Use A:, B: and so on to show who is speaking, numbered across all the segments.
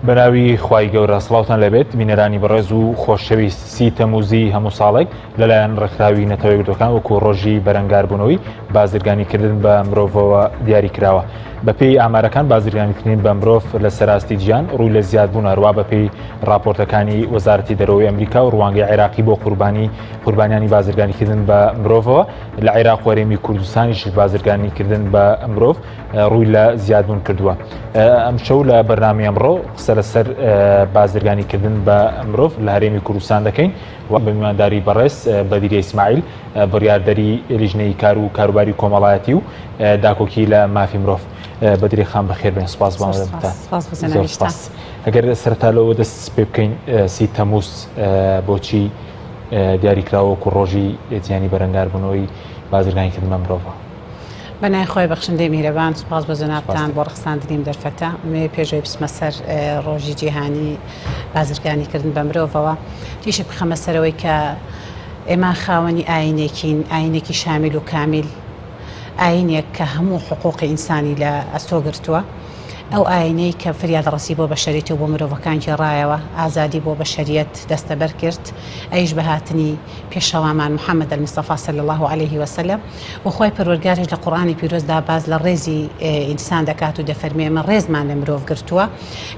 A: بەناوی خوای گەورە سڵاوتان لێبێت بینەرانی بەڕێز و خۆشەویست سی تەموزی هەموو ساڵێک لەلایەن ڕێکخراوی نەتەوە یەکگرتووەکان وەکو ڕۆژی بەرەنگاربوونەوەی بازرگانیکردن بە مرۆڤەوە دیاری کراوە. بەپێی ئامارەکان بازرگانیکردن بە مرۆڤ لە سەراستی جیان ڕووی لە زیادبوون هەروە بەپێی راپۆرتەکانی وەزارەتی دەرەوەی ئەمریکا و ڕوانگەی عێراقی بۆ قوربانی قوربانیانی بازرگانیکردن بە مرۆڤەوە لە عێراق و هەرێمی کوردستانیش بازرگانیکردن بە مرۆڤ ڕووی لە زیادبوون کردووە. ئەمشەو لە بەرنامی ئەمڕۆ قسە لەسەر بازرگانیکردن بە مرۆڤ لە هەرێمی کوردستان دەکەین و بە میوانداری بەڕێز بەدیرە ئیسماعیل بڕیاردەری لیژنەی کار و کاروباری کۆمەڵایەتی و داکۆکی لە مافی مرۆڤ. بەدری خان بەخێر بێن سپاس بۆ
B: ئامادەبوونتان.
A: سپاس. ئەگەر سەرەتا لەوە دەست پێ بکەین سی تەمووز بۆچی دیاری کراوە وەکو ڕۆژی جیهانی بەرەنگاربوونەوەی بازرگانیکردن بە مرۆڤە؟
B: بە ناوی خوای بەخشندەی میهرەبان سوپاس بۆ جەنابتان بۆ ڕەخساندنی ئەم دەرفەتە. ئەمەوێ پێش ئەوەی بچمە سەر ڕۆژی جیهانی بازرگانیکردن بە مرۆڤەوە تیشک بخەمە سەرەوەی کە ئێمە خاوەنی ئاینێکین، ئاینێکی شامیل و کامیل، ئاینێک کە هەموو حقوقی ئینسانی لە ئەستۆ گرتووە. ئەو ئاینەی کە فریادڕەسی بۆ بەشەریەت و بۆ مرۆڤەکان گێڕایەوە، ئازادی بۆ بەشەریەت دەستەبەر کرد، ئەویش بە هاتنی پێشەوامان محمد المصطفی صلی اللە علیه وسلم، و خوای پەروەردگاریش لە قورئانی پیرۆزدا باس لە ڕێزی ئینسان دەکات و دەفەرموێ ئێمە ڕێزمان لە مرۆڤ گرتووە،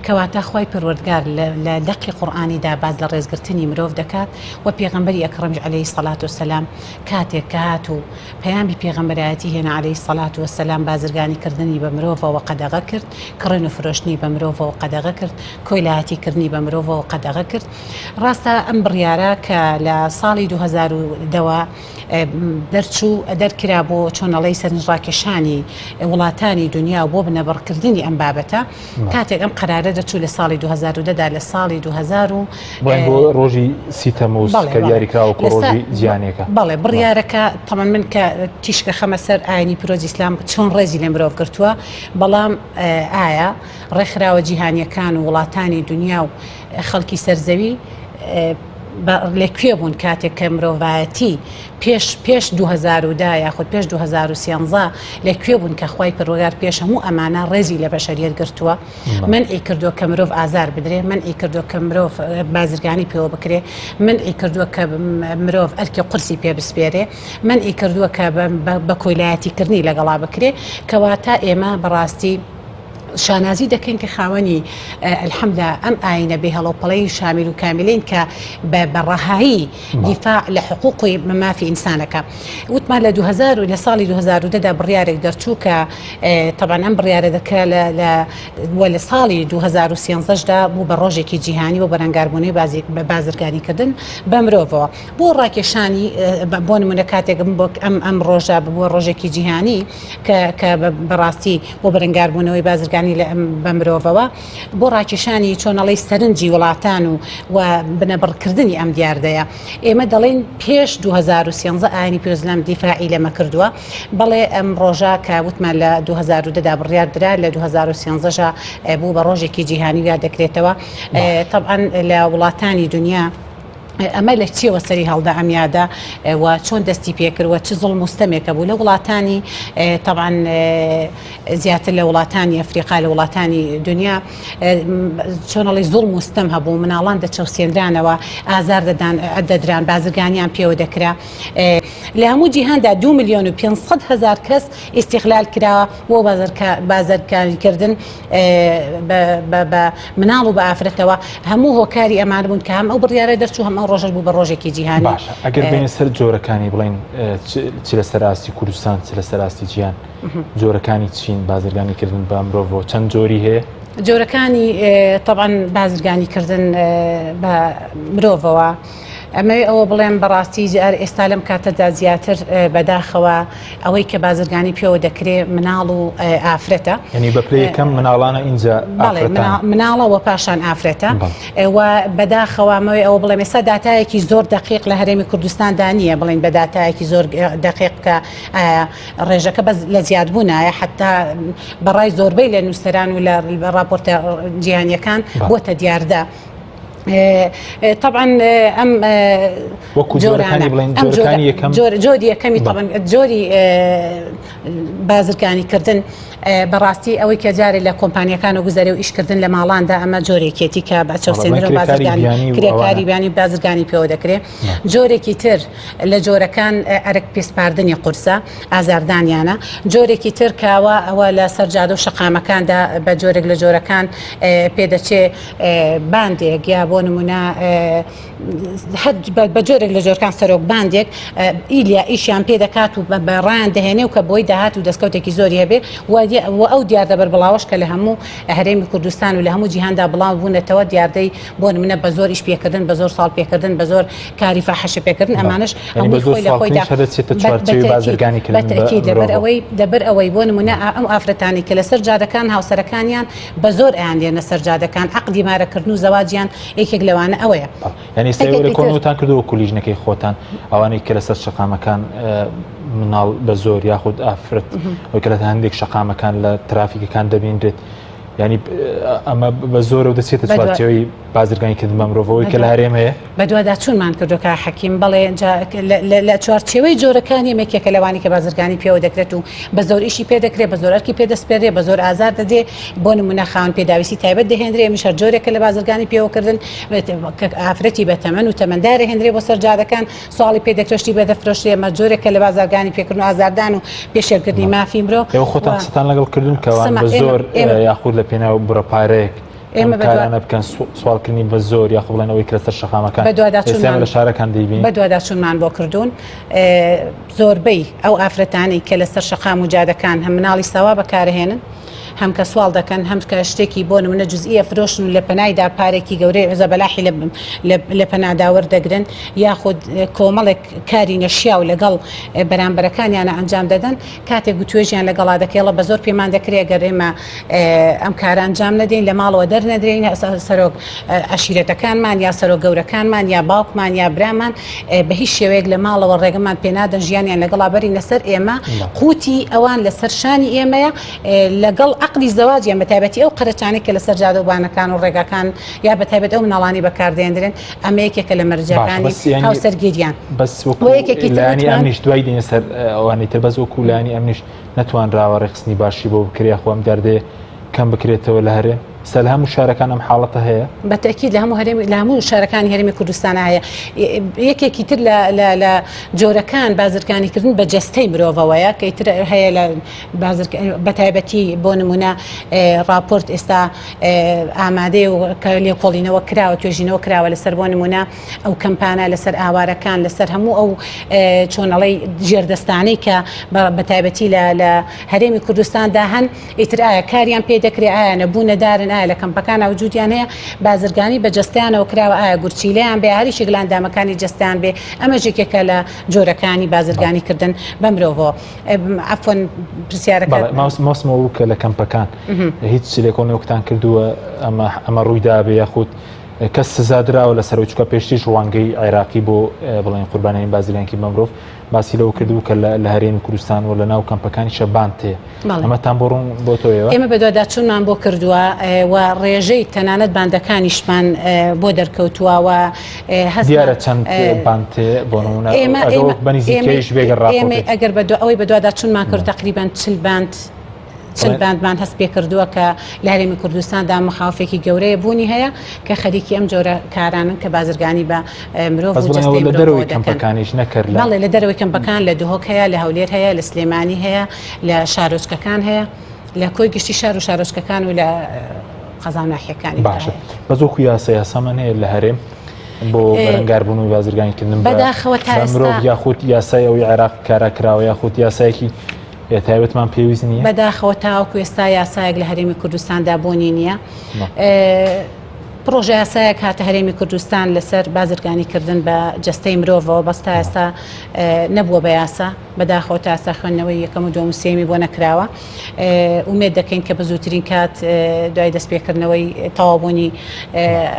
B: کەواتە خوای پەروەردگار لە دەقی قورئانیدا باس لە ڕێزگرتنی مرۆڤ دەکات و پێغەمبەری ئەکڕەمیش علیه الصلوة والسلام کاتێک کە هات و پەیامی پێغەمبەرایەتی هێنا علیە الصلوە والسلام بازرگانی کردنی بە مرۆڤەوە قەدەغە کرد، کڕین و فرۆشتنی بە مرۆڤەوە قەدەغە کرد، کۆیلایەتی کردنی بە مرۆڤەوە قەدەغە کرد. ڕاستە ئەم بڕیارە کە لە ساڵی 2010 وە دەرچوو دەرکرا بۆ چۆنەڵی سەرنجڕاکێشانی وڵاتانی دنیا و بۆ بنەبڕکردنی ئەم بابەتە کاتێک ئەم قەرارە دەچوو لە ساڵی 2010 دا لە ساڵی 2000 و
A: بۆ ڕۆژی سی تەموز کە دیاریکراوە وەکو ڕۆژی جیهانیەکە.
B: بەڵێ بڕیارەکە تەمەن من کە تیشکە خەمە سەر ئاینی پیرۆزی ئیسلام چۆن ڕێزی لە مرۆڤ گرتووە بەڵام ئایا ڕێکخراوە جیهانیەکان و وڵاتانی دنیا و خەڵکی سەرزەوی لە کوێ بوون کاتێک کە مرۆڤایەتی پێش پێش 2010 یاخود پێش 2013 لە کوێ بوون کە خوای پەروەگار پێش هەموو ئەمانە ڕێزی لە بەشەریەت گرتووە مەنعی کردووە کە مرۆڤ ئازار بدرێ، مەنعی کردووە کە مرۆڤ بازرگانی پێوە بکرێ، مەنعی کردووە کە مرۆڤ ئەرکی قورسی پێ بسپێرێ، مەنعی کردووە کە بە کۆیلایەتی کردنی لەگەڵا بکرێ، کەواتە ئێمە بەڕاستی شانازی دەکەین کە خاوەنی الحمدللە ئەم ئاینە بێ هەڵۆپەڵەی شامیل و کامیلین کە بە ڕەهایی دیفاع لە حقوقی مافی ئینسانەکە. وتمان لە 2000 لە ساڵی 2010 دا بڕیارێک دەرچوو کە تەبعەن ئەم بڕیارە دەکرا لە لە و لە ساڵی 2013 دا بوو بە ڕۆژێکی جیهانی بۆ بەرەنگاربوونەوەی بازی بە بازرگانیکردن بە مرۆڤەوە بۆ ڕاکێشانی بۆ نمونە کاتێک بۆ ئەم ئەم ڕۆژە بووە ڕۆژێکی جیهانی کە کە بەڕاستی بۆ بەرەنگاربوونەوەی بازرگانی لە بە مرۆڤەوە بۆ ڕاکێشانی چۆنەڵی سەرنجی وڵاتان و و بنەبڕکردنی ئەم دیاردەیە ئێمە دەڵێین پێش 2013 ئاینی پیرۆزلام دیفاعی لەمە کردووە بەڵێ ئەم ڕۆژە کە وتمان لە 2010 دا بڕیار درا لە 2013 ژا بوو بە ڕۆژێکی جیهانی و یاد دەکرێتەوە تەبعەن لە وڵاتانی دنیا ئەمە لە چیەوە سەری هەڵدا ئەم یادە و چۆن دەستی پێکرد و چ زوڵم و ستەمێکە بوو لە وڵاتانی تەبعەن زیاتر لە وڵاتانی ئەفریقا لە وڵاتانی دنیا چۆنەڵی زوڵم و ستەم هەبوو مناڵان دەچەوسێنرانەوە ئازار دەدان دەدران بازرگانیان پێوە دەکرا لە هەموو جیهاندا 2 میلیۆن و 500 هزار کەس ئیستیغلال کرا بۆ بازرگانیکردن بە مناڵ و بە ئافرەتەوە هەموو هۆکاری ئەمان بوون کە هەم ئەو بڕیارە دەرچوو هەم ئەو ڕۆژەش بوو بە ڕۆژێکی جیهانی
A: باشە ئەگەر بێنە سەر جۆرەکانی بڵێن چ لەسەر ئاستی کوردستان چ لەسەر ئاستی جیهان جۆرەکانی چین بازرگانی کردن بە مرۆڤەوە چەند جۆری هەیە؟
B: جۆرەکانی تەبعەن بازرگانی کردن بە مرۆڤەوە ئەمەوێ ئەوە بڵێم بەڕاستی جار ئێستا لەم کاتەدا زیاتر بەداخەوە ئەوەی کە بازرگانی پێوە دەکرێ مناڵ و ئافرەتە
A: یعنی بە پلەی یەکەم مناڵانە ئینجا
B: مناڵە وە پاشان ئافرەتە و بەداخەوە ئەمەوێ ئەوە بڵێم ئێستا داتایەکی زۆر دەقیق لە هەرێمی کوردستاندا نییە بڵین بە داتایەکی زۆر دەقیق کە ڕێژەکە بەس لە زیادبوونایە حتا بەڕای زۆربەی لە نووسەران و لە ڕاپۆرتە جیهانیەکان بۆتە دیاردە. تەبعەن ئەم
A: وەکو جۆرەکانی بڵێن جۆرەکانی یەکەم
B: جۆری یەکەمی تەبعەن جۆری بازرگانی کردن بەڕاستی ئەوەی کە جارێ لە کۆمپانیەکان و گوزەرێ و ئیشکردن لە ماڵاندا ئەمە جۆرێکێتی کە بە چەوسێنەر و بازرگانی کرێکاری بیانی بازرگانی پێوە دەکرێت جۆرێکی تر لە جۆرەکان ئەرک پێسپاردنی قورسە ئازاردانیانە جۆرێکی تر کاوە ئەوە لە سەر جادە و شەقامەکاندا بە جۆرێک لە جۆرەکان پێدەچێ باندێک یا بۆ نمونە بە جۆرێک لە جۆرکان سەرۆک باندێک ئیلیا ئیشیان پێ دەکات و بە ڕایان دەهێنێ و کە بۆی داهات و دەستکەوتێکی زۆری هەبێ و ئەو دیاردە بەربڵاوەش کە لە هەموو هەرێمی کوردستان و لە هەموو جیهاندا بڵاو بوونەتەوە دیاردەی بۆ نمونە بە زۆر ئیش پێکردن بە زۆر ساڵ پێکردن بە زۆر کاری فاحشە پێکردن ئەمانش
A: هەمووی خۆی لە خۆیدا بازرگانی
B: بەتەکید لەبەر ئەوەی لەبەر ئەوەی بۆ نمونە ئەم ئافرەتانی کە لەسەر جادەکان هاوسەرەکانیان بە زۆر ئەیان دێنە سەر جادەکان عەقدی مارەکردن و زەواجیان یەکێک لەوانە ئەوەیە.
A: یانی ئێستا ئێوە لێکۆڵینەوەتان کردووە وەکو لیژنەکەی خۆتان ئەوانەی کە لەسەر شەقامەکان مناڵ بە زۆر یاخود ئافرەت ئەوەی کە لە هەندێک شەقامەکان لە ترافیکەکان دەبینرێت ینی ئەمە بە زۆرە و دەچێتە چوارچێوەی بازرگانی کردن بە مرۆڤەوەی کە لە هەرێم هەیە؟
B: بەدواداچوونمان کردووە کاک حەکیم، بەڵێ جا لە چوارچێوەی جۆرەکانی ئەمە یەکێکە لەوانەی کە بازرگانی پێوە دەکرێت و بە زۆر ئیشی پێ دەکرێت، بە زۆر ئەرکی پێ دەسپێرێ، بە زۆر ئازار دەدرێ، بۆ نموونە خاوەن پێداویستی تایبەت دەهێنرێ، ئەمیش هەر جۆرێکە لە بازرگانی پێوەکردن، کە ئافرەتی بە تەمەن و تەمەندار ئەهێنرێ بۆ سەر جادەکان، سواڵی پێ دەکرێت، شتی بێ دەفرۆشرێ، ئەمە جۆرێکە لە بازرگانی پێکردن و ئازاردان و پێشێلکردنی مافی مرۆ.
A: ئێوە خۆتان قسەتان لەگەڵ کردوون کە ئەوان بە زۆر یاخود لە پێناو بڕە پارەیەک ئێمە کارانە بکەن سواڵکردنی بە زۆر یاخۆ بڵێن ئەوەی کە لەسەر شەقامەکان بەدواداچوونمان لە شارەکان دەیبین
B: بەدواداچوونمان بۆ کردوون زۆربەی ئەو ئافرەتانەی کە لەسەر شەقام و جادەکان هەم مناڵی ساوا بەکارهێنن هەم کە سواڵ دەکەن هەم کە شتێکی بۆ نمونە جزئیە فرۆشن و لە پەنایدا پارێکی گەورەی زەبەلاحی لە پەنادا وەردەگرن یاخود کۆمەڵێک کاری نەشیاو لەگەڵ بەرامبەرەکانیانە ئەنجام دەدەن کاتێک گوتوێژیان لەگەڵا دەکەی بە زۆر پێمان دەکرێت گەر ئێمە ئەم کارە ئەنجام نەدەین لە ماڵەوە دەرنەدرێین سەرۆک عەشیرەتەکانمان یا سەرۆک گەورەکانمان یا باوکمان یا برامان بە هیچ شێوەیەک لە ماڵەوە ڕێگەمان پێنادەن ژیانیان لەگەڵا بەرینە سەر ئێمە قوتی ئەوان لەسەر شانی ئێمەیە لەگەڵ عەقدی زەواجیان بە تایبەتی ئەو قەرەچانەی کە لەسەر جادە و بانەکان و ڕێگاکان یا بە تایبەت ئەو مناڵانی بەکاردێندرێن ئەمە یەکێکە لە مەرجەکانی هاوسەرگیریان
A: بەس وەکو یەکێکی لایەنی ئەمنیش دوای دێنە سەر ئەوانەی تر بەس وەکو لایەنی ئەمنیش نەتوانراوە ڕێکخستنی باشی بۆ بکرێ یاخۆ ئەم دەردەیە کەم بکرێتەوە لە هەرێم سە لە هەموو شارەکان ئەم حاڵەتە هەیە؟
B: بە تەئکید لە هەموو هەرێم لە هەموو شارەکانی هەرێمی کوردستان هەیە یەکێکی تر لە لە لە جۆرەکان بازرگانیکردن بە جەستەی مرۆڤەوەیە کە ئیتر هەیە لە بازرگ بە تایبەتی بۆ نمونە ڕاپۆرت ئێستا ئامادەیە و کە لێکۆڵینەوە کراوە توێژینەوە کراوە لەسەر بۆ نمونە ئەو کەمپانە لەسەر ئاوارەکان لەسەر هەموو ئەو چۆنەڵی ژێردەستانەی کە بە تایبەتی لە لە هەرێمی کوردستاندا هەن ئیتر ئایا کاریان پێ دەکرێ ئایا نەبوو نەدارن ئایا لە کەمپەکان وجودیان هەیە بازرگانی بە جەستەیانەوە کراوە ئایا گورچیلەیان بێ هەریشێک لە ئەندامەکانی جەستەیان بێ ئەمەش یەکێکە لە جۆرەکانی بازرگانی کردن بە مرۆڤەوە عەفوەن پرسیارەکە
A: ماوسمەوە بوو کە لە کەمپەکان هیچ لێکۆڵینەوەکتان کردووە ئەمە ئەمە ڕوویدابێ یاخود کەس سزا دراوە لەسەرەوەی چونکە پێشتریش ڕوانگەی عێراقی بۆ بڵێن قوربانیانی بازرگانیکردن بە مرۆڤ باسی لەوە کردبوو کە لە هەرێمی کوردستان و لە ناو کەمپەکانی شەبان تێ ئەمەتان بۆ ڕوون بۆ تۆیەوە
B: ئێمە بەدواداچوونمان بۆ کردووە و ڕێژەی تەنانەت باندەکانیشمان بۆ دەرکەوتووە و
A: دیارە چەند باند تێ بۆ نموونە ئێمە بەنزیکەیش بێگە
B: ڕاپۆرتێک ئەگەر بە ئەوەی بەدواداچوونمان کرد تقریبا 40 باند چەند باندمان هەست پێکردووە کە لە هەرێمی کوردستاندا مخاوفێکی گەورەیە بوونی هەیە کە خەریکی ئەم جۆرە کارانن کە بازرگانی بە مرۆڤ و جەستەی
A: لە دەرەوەی کەمپەکانیش نەکرد
B: بەڵێ لە دەرەوەی کەمپەکان لە دهۆک هەیە لە هەولێر هەیە لە سلێمانی هەیە لە شارۆچکەکان هەیە لە کۆی گشتی شار و شارۆچکەکان و لە قەزا و ناحیەکانی
A: باشە بەس وەکو یاسا یاسامان هەیە لە هەرێم بۆ بەرەنگاربوون و بازرگانیکردن
B: بەداخەوە تا
A: مرۆڤ یاخود یاسای ئەوی عێراق کارا کراوە یاخود یاسایەکی تایبەتمان پێویست نییە؟
B: بەداخەوە تاوەکو ئێستا یاسایەک لە هەرێمی کوردستاندا بوونی نییە. پڕۆژە یاسایەک هاتە هەرێمی کوردستان لەسەر بازرگانیکردن بە جەستەی مرۆڤەوە بەس تا ئێستا نەبووە بە یاسا بەداخەوە تا ئێستا خوێندنەوەی یەکەم و دووەم و سێیەمی بۆ نەکراوە ئومێد دەکەین کە بە زووترین کات دوای دەستپێکردنەوەی تەواوبوونی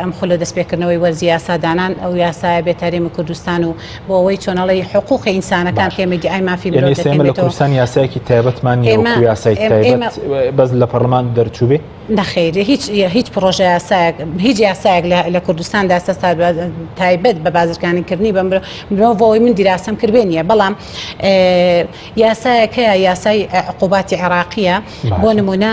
B: ئەم خولە دەستپێکردنەوەی وەرزی یاسادانان ئەو یاسایە بێت هەرێمی کوردستان و بۆ ئەوەی چۆنەڵی حقوقی ئینسانەکان کە ئێمە ئیدیعای مافی مرۆڤ
A: یعنی ئێستا ئێمە لە
B: دەکەین
A: کوردستان یاسایەکی تایبەتمان نییە
B: ئێمە
A: وەکو یاسای
B: ئێمە
A: تایبەت بەس لە پەرلەمان دەرچووبێ
B: نەخیر هیچ هیچ پڕۆژە یاسایەک هیچ. یاسایەک لە کوردستاندا سەستا تایبەت بە بازرگانیکردنی بە مرۆڤەوەی من دیراسەم کردبێ نییە بەڵام یاسایەک هەیە یاسای عقوباتی عێراقیە بۆ نمونە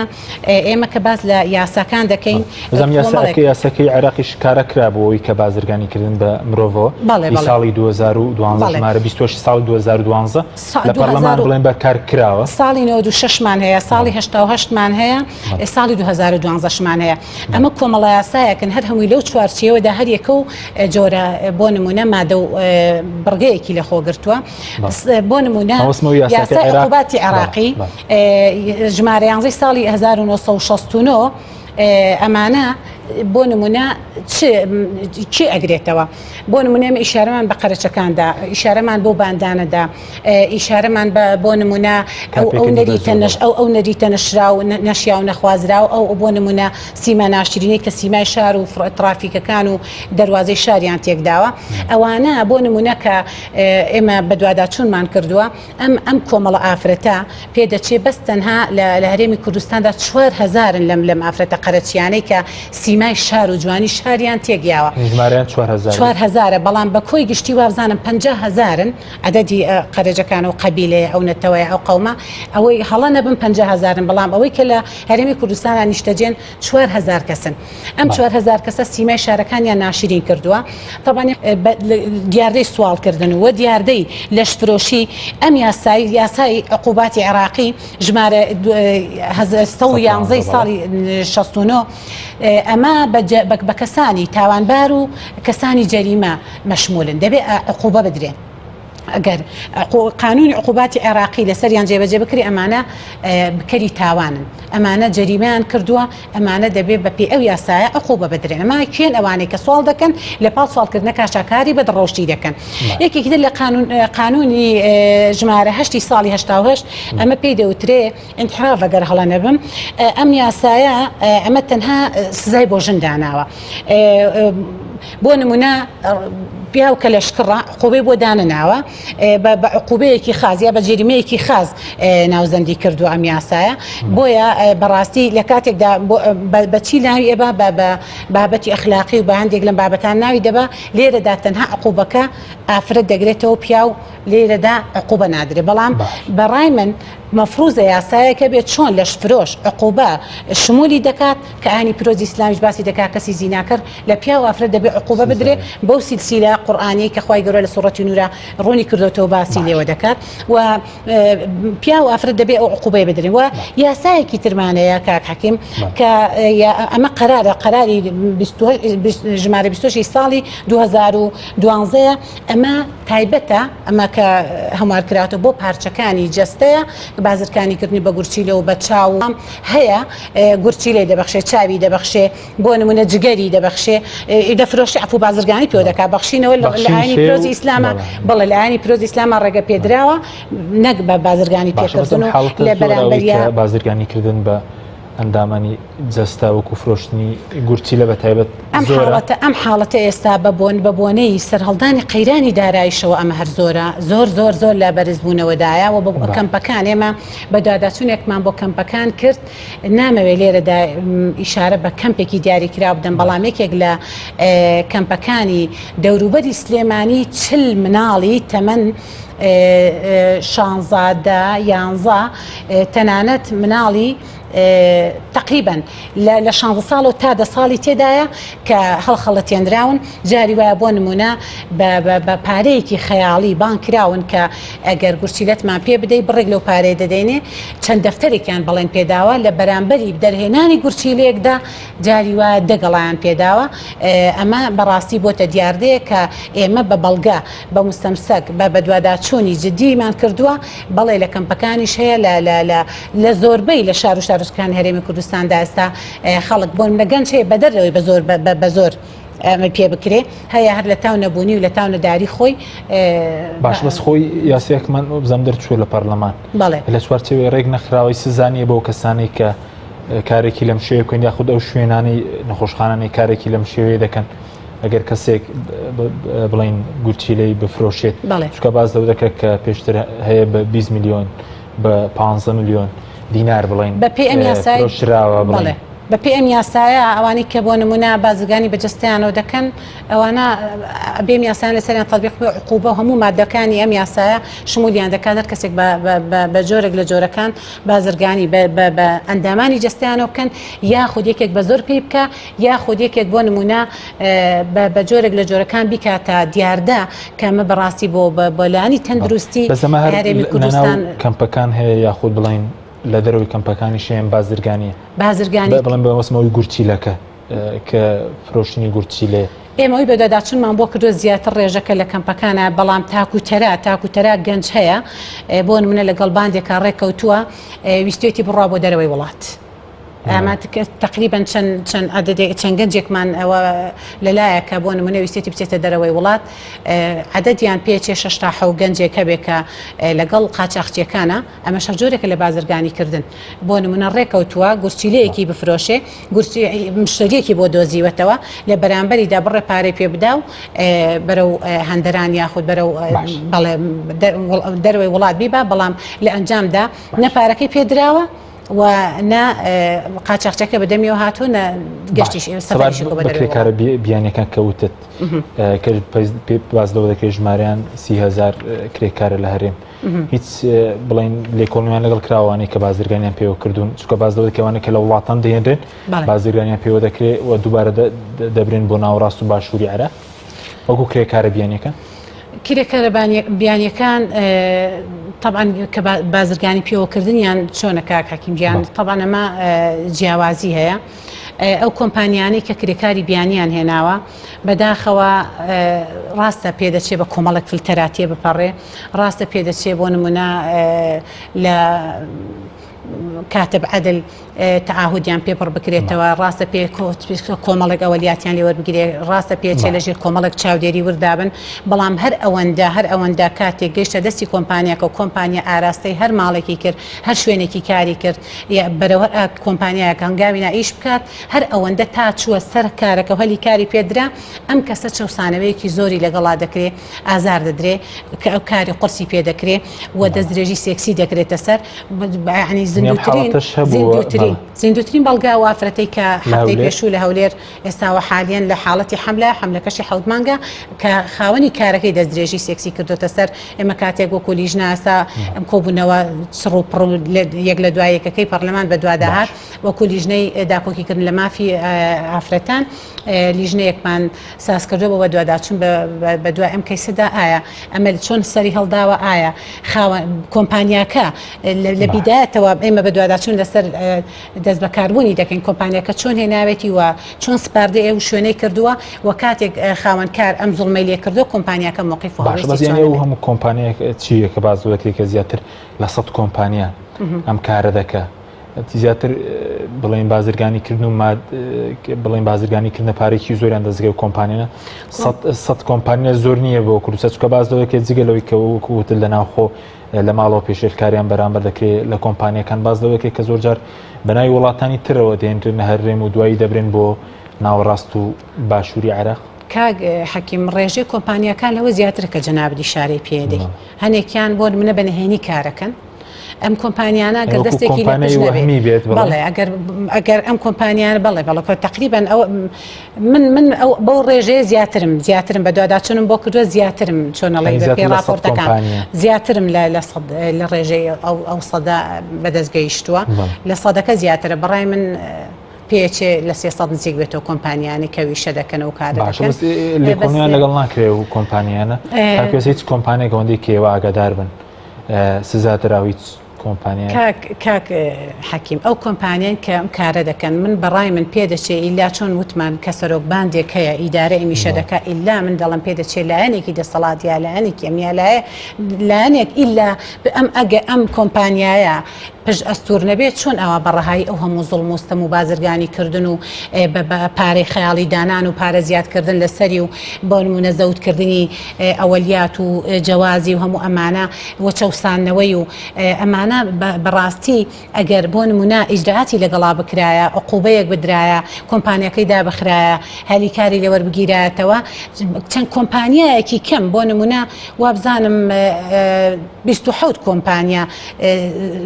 B: ئێمە کە باس لە یاساکان دەکەین
A: بەزم یاساکە یاسەکەی عێراقی شکارە کرا بۆی کە بازرگانی کردن بە مرۆڤەوە ساڵی 2012 ژمارە 28 ساڵی 2012 لە پەرلەمان بڵێن بەکار کراوە
B: ساڵی 96 مان هەیە ساڵی 88 مان هەیە ساڵی 2012 شمان هەیە ئەمە کۆمەڵە یاسایەکن هەر هەمووی لەو چوارچێوەدا هەر یەکە و جۆرە بۆ نمونە مادە و بڕگەیەکی لەخۆ گرتووە بۆ نمونە یاسای عقوباتی عێراقی ژمارە یانزەی ساڵی 1969 ئەمانە بۆ نمونە چ ئەگرێتەوە بۆ نمونە ئێمە ئیشارەمان بە قەرەچەکاندا ئیشارەمان بۆ باندانەدا ئیشارەمان بە بۆ نمونە ئەو ئەو نەریتە نەش ئەو ئەو نەریتە نەشراو نەشیا و نەخوازراو ئەو بۆ نمونە سیما ناشرینەی کە سیمای شار و ترافیکەکان و دەروازەی شاریان تێکداوە ئەوانە بۆ نمونە کە ئێمە بەدواداچوونمان کردووە ئەم ئەم کۆمەڵە ئافرەتە پێدەچێ بەس تەنها لە لە هەرێمی کوردستاندا چوار هەزارن لەم لەم ئافرەتە قەرەچیانەی کە سیمای شار و جوانی شاریان تێکیاوە.
A: ژمارەیان 4000
B: 4000 بەڵام بە کۆی گشتی وابزانم 50 هەزارن عەدەدی قەرەجەکان و قەبیلەیە ئەو نەتەوەیە ئەو قەومە ئەوەی هەڵە نەبم 50 هەزارن بەڵام ئەوەی کە لە هەرێمی کوردستانە نیشتەجێن 4000 کەسن ئەم 4000 کەسە سیمای شارەکانیان ناشرین کردووە تەبعەن دیاردەی سواڵکردن و دیاردەی لەشفرۆشی ئەم یاسای یاسای عقوباتی عێراقی ژمارە 111 ساڵی 69 ئەمە بە کەسانی تاوانبار و کەسانی جەریمە مەشمولن دەبێ عقوبە بدرێن. ئەگەر قانونی عقوباتی عێراقی لەسەریان جێبەجێ بکرێ ئەمانە بکەری تاوانن ئەمانە جەریمەیان کردووە ئەمانە دەبێ بەپێی ئەو یاسایە عقوبە بدرێن ئەمە کێن ئەوانەی کە سواڵ دەکەن لە پاڵ سواڵکردنە کاشاکاری بەدڕەوشتی دەکەن یەکێکی تر لە قانون قانونی ژمارە هەشتی ساڵی 88 ئەمە پێی دەوترێ انحراف ئەگەر هەڵە نەبم ئەم یاسایە ئەمە تەنها سزای بۆ ژن داناوە بۆ نمونە پیاو کە لەشکڕە عقوبەی بۆ دانەناوە بە عقوبەیەکی خاز یا بە جەریمەیەکی خاز ناوزەندی کردووە ئەم یاسایە بۆیە بەڕاستی لە کاتێکدا بەچی ناوی ئێبا بە بە بابەتی ئەخلاقی و بە هەندێک لەم بابەتان ناوی دەبا لێرەدا تەنها عقوبەکە ئافرەت دەگرێتەوە پیاو لێرەدا عقوبە نادرێ بەڵام بەڕای من مەفروزە یاسایەک هەبێت چۆن لەشفرۆش عقوبە شمولی دەکات کە ئایینی پیرۆزی ئیسلامیش باسی دەکات کەسی زیناکەر لە پیاو ئافرەت دەبێ عقوبە بدرێ بەو سیلسیلە قورئانیەی کە خوای گەورە لە سوڕەتی نورا ڕوونی کردۆتەوە باسی لێوە دەکات و پیاو ئافرەت دەبێ ئەو عقوبەیە بدرێن و یاسایەکی ترمانەیە کاک حەکیم کە ئەمە قەرارە قەراری ژمارە 26 ساڵی 2012 ئەمە تایبەتە ئەمە کە هەموار کراوەتەوە بۆ پارچەکانی جەستەیە بازرکانیکردنی بە گورچیلە و بە چاو هەیە گورچیلەی دەبەخشێ چاوی دەبەخشێ بۆ نمونە جگەری دەبەخشێ دەفرۆشێ عەفو بازرگانی پێوە دەکات بەخشینەوە لە ئایینی پیرۆزی ئیسلامە بەڵێ لە ئایینی پیرۆزی ئیسلامە ڕێگە پێدراوە نەک بە بازرگانی پێکردن و لە بەرامبەریا
A: بازرگانیکردن بە ئەندامانی جەستە وەکو فرۆشتنی گورچیلە بە تایبەت
B: ئەم حاڵەتە ئەم حاڵەتە ئێستا بە بۆن بە بۆنەی سەرهەڵدانی قەیرانی دارایشەوە ئەمە هەر زۆرە زۆر زۆر زۆر لە بەرزبوونەوەدایە و بە کەمپەکان ئێمە بەدواداچوونێکمان بۆ کەمپەکان کرد نامەوێ لێرەدا ئیشارە بە کەمپێکی دیاریکراو بدەم بەڵام یەکێک لە کەمپەکانی دەوروبەری سلێمانی چل مناڵی تەمەن شانزە دە یانزە تەنانەت مناڵی تەقریبەن لە شانزە ساڵەوە تا دە ساڵی تێدایە کە هەڵخەڵەتێنراون جاری وایە بۆ نمونە بە پارەیەکی خەیاڵی بانگ کراون کە ئەگەر گورچیلەتمان پێ بدەی بڕێک لەو پارەیە دەدەینێ چەند دەفتەرێکیان بەڵێن پێداوە لە بەرامبەری دەرهێنانی گورچیلەیەکدا جاری وایە دە گەڵایان پێداوە ئەمە بەڕاستی بۆتە دیاردەیە کە ئێمە بە بەڵگە بە مستەمسەک بە بەدواداچوونی جدیمان کردووە، بەڵێ لە کەمپەکانیش هەیە لە لە لە لە زۆربەی لە شار و شارۆچکەکانی هەرێمی کوردستاندا ئێستا خەڵک بۆ نمونە گەنج هەیە بەدەر لەوەی بە زۆر بە زۆر ئەمەی پێ بکرێ هەیە هەر لە تاو نەبوونی و لە تاو نەداری خۆی
A: باش بەس خۆی یاسایەکمان بزانم دەرچووە لە پەرلەمان
B: بەڵێ
A: لە چوارچێوەی ڕێک نەخراوەی سزا نییە بۆ کەسانێک کە کارێکی لەم شێوەیە بکەن یاخود ئەو شوێنانەی نەخۆشخانانەی کارێکی لەم شێوەیە دەکەن ئەگەر کەسێک بڵین گورچیلەی بفرۆشێت چکە باز لەو دەکە کە پێشتر هەیە بە 20 میلیۆن بە 15 میلیۆن دینار بڵین
B: بە پێ ئەم یاسای
A: فرۆشراوە بڵێ.
B: بە پێی ئەم یاسایە ئەوانەی کە بۆ نمونە بازرگانی بە جەستەیانەوە دەکەن ئەوانە ئەبێ ئەم یاسایان لەسەریان تەتبیق بێ عقوبە و هەموو مادەکانی ئەم یاسایە شمولیان دەکات هەر کەسێک بە جۆرێک لە جۆرەکان بازرگانی بە ئەندامانی جەستەیانەوە بکەن یاخود یەکێک بە زۆر پێی بکە یاخود یەکێک بۆ نمونە بە جۆرێک لە جۆرەکان بیکاتە دیاردە کە ئەمە بەڕاستی بۆ بۆلانی تەندروستی هەرێمی کوردستان
A: کەمپەکان هەیە یاخود بڵین لە دەرەوەی کەمپەکانی شێن بازرگانی
B: بازرگانی
A: بڵێن بە وەسمەوەی گورچیلەکە کە فرۆشتنی گورچیلەیە.
B: ئێمە ئەوی بەدواداچونمان بۆ کردووە زیاتر ڕێژەکە لە کەمپەکانە بەڵام تاکو تەرا تاکو تەرا گەنج هەیە بۆ نمونە لەگەڵ باندێکا ڕێککەوتووە ویستێتی بڕوا بۆ دەرەوەی وڵات. ئەمە تقریبا چەند چەند عەدەدێک چەند گەنجێکمان ئەوە لەلایە کە بۆ نمونە ویستێتی بچێتە دەرەوەی وڵات عەدەدیان پێچێ شەش تا حەو گەنجێک هەبێ کە لەگەڵ قاچاخچیەکانە ئەمەش هەر جۆرێکە لە بازرگانی کردن بۆ نمونە ڕێکەوتووە گورچیلەیەکی بفرۆشێ گورچی مشتەریەکی بۆ دۆزیوەتەوە لە بەرامبەریدا بڕێ پارەی پێ بدا و بەرەو هەندەران یاخود بەرەو بەڵێ دەرەوەی وڵات بیبا بەڵام لە ئەنجامدا نە پارەکەی پێدراوە و نە قاچاخچەکە بە دەمیەوە هاتووە نە گەشتیش سەفەریشی بۆ دەرەوەی وڵات.
A: کرێکارە بیانیەکان کە وتت کە باس لەوە دەکرێت ژمارەیان 30هزار کرێکارە لە هەرێم هیچ بڵین لێکۆڵیان لەگەڵ کراوانەی کە بازرگانیان پێوە کردوون چکە باز لەوە کەوانە کە لە وڵاتان دێنرێن بازرگانیان پێوە دەکرێت و دووبارە دەبرێن بۆ ناوەڕاست و باشووری عێراق وەکو کرێکارە بیانیەکان
B: کرێکارە بیانیەکان طبعا کە بازرگانی پێوەکردنیان چۆنە کاک حەکیم گیان طبعا ئەمە جیاوازی هەیە ئەو کۆمپانیانەی کە کرێکاری بیانیان هێناوە بەداخەوە ڕاستە پێدەچێ بە کۆمەڵێک فلتەراتیە بپەڕێ ڕاستە پێدەچێ بۆ نمونە لە کاتب عەدل تەعاهودیان پێ پڕ بکرێتەوە ڕاستە پێ کۆمەڵێک ئەوەلیاتیان لێ وەربگرێ ڕاستە پێچێ لەژێر کۆمەڵێک چاودێری وردابن بەڵام هەر ئەوەندە هەر ئەوەندە کاتێک گەیشتە دەستی کۆمپانیاکە و کۆمپانیا ئاراستەی هەر ماڵێکی کرد هەر شوێنێکی کاری کرد بەرەو هەر کۆمپانیایەک هەنگاوی نا ئیش بکات هەر ئەوەندە تا چووە سەر کارەکە و هەلی کاری پێدرا ئەم کەسە چەوسانەوەیەکی زۆری لەگەڵا دەکرێ ئازار دەدرێ کە ئەو کاری قورسی پێ دەکرێ و دەستدرێژی سێکسی دەکرێتە سەر یعنی زیندوترین زیندوترین زیندوترین بەڵگە ئەو ئافرەتەی کە هەفتەی پێشوو لە هەولێر ئێستاوە حالیەن لە حاڵەتی حەملە حەملەکەشی حەوت مانگە کە خاوەنی کارەکەی دەستدرێژی سێکسی کردوتە سەر ئێمە کاتێک وەکو لیژنە ئاسا ئەم کۆبوونەوە چڕ و پڕ یەک لە دوای یەکەکەی پەرلەمان بەدواداهات وەکو لیژنەی داکۆکیکردن لە مافی ئافرەتان لیژنەیەکمان سازکردووە بۆ بەدواداچوون بەدوای ئەم کەیسەدا ئایا ئەمە چۆن سەری هەڵداوە ئایا خاوەن کۆمپانیاکە لە بیدایەتەوە ئێمە بەدواداچوون لەسەر دەست بەکاربوونی دەکەین کۆمپانیاکە چۆن هێناوێتی و چۆن سپاردەی ئەو شوێنەی کردووە و کاتێک خاوەنکار ئەم زوڵمەی لێ کردووە کۆمپانیاکە مۆقیف و
A: باشە بەس یانی ئەو هەموو کۆمپانیایەک چییە کە باس دەکرێت کە زیاتر لە سەد کۆمپانیا ئەم کارە دەکە زیاتر بڵێن بازرگانی کردن و بڵێن بازرگانی کردنە پارێکی زۆریان دەستگە و کۆمپانیانە سە کۆمپانیا زۆر نییە بۆ کوردستان چکە باز لەوەکە جگە لەوەی کە وەکوتر لە ناوخۆ لە ماڵەوە پێشێلکاریان بەرامبەر دەکرێت لە کۆمپانیەکان باز لەوەکە کە زۆرجار بەناوی وڵاتانی ترەوە دێنرێن هەرێم و دوایی دەبرێن بۆ ناوەڕاست و باشووری عێراق.
B: کاک حەکیم ڕێژەی کۆمپانیاکان لەوە زیاترە کە جەنابت ئیشارەی پێدەی هەنێکیان بۆ نمونە بە نهێنی کارەکەن ئەم کۆمپانیانە گەر دەستێکی لە پشت نەبێت بەڵێ ئەگەر ئەگەر ئەم کۆمپانیانە بەڵێ بەڵێ کە تقریبا ئەو من من ئەو بەو ڕێژەیە زیاترم زیاترم بەدواداچوونم بۆ کردووە زیاترم چۆنەڵی بەپێی ڕاپۆرتەکان زیاترم لە لە سەد لە ڕێژەی ئەو ئەو سەدە بەدەست گەیشتووە لە سەدەکە زیاترە بەڕای من پێچێ لە 300 نزیک بێتەوە کۆمپانیانی کە ویشە دەکەن و کار
A: دەکەن لێکۆڵینەوەیان لەگەڵ ناکرێ و کۆمپانیانە تاکوێ هیچ کۆمپانیەک ئەوەندەی کە ئێوە ئاگادار بن سزا دراو هیچ کۆمپانیا
B: کاک کاک حەکیم ئەو کۆمپانیان کە ئەم کارە دەکەن من بەڕای من پێدەچێ ئیلا چۆن وتمان کە سەرۆک باندێک هەیە ئیدارە ئیمیشە دەکا ئیلا من دەڵم پێدەچێ لایەنێکی دەسەڵات یا لایەنێکی ئەم یا لایە لایەنێک ئیلا ئەم ئەگە ئەم کۆمپانیایە پشت ئەستوور نەبێت چۆن ئاوا بە ڕەهایی ئەو هەموو زوڵم و ستەم و بازرگانی کردن و بە پارەی خەیاڵی دانان و پارە زیاد کردن لەسەری و بۆ نموونە زەوت کردنی ئەوەلیات و جەوازی و هەموو ئەمانە و چەوساندنەوەی و ئەمانە بەڕاستی ئەگەر بۆ نموونە ئیجرائاتی لەگەڵا بکرایە عقوبەیەک بدرایە کۆمپانیاکەی دابخرایە هەلی کاری لێ وەربگیرایەتەوە چەند کۆمپانیایەکی کەم بۆ نموونە وابزانم 27 کۆمپانیا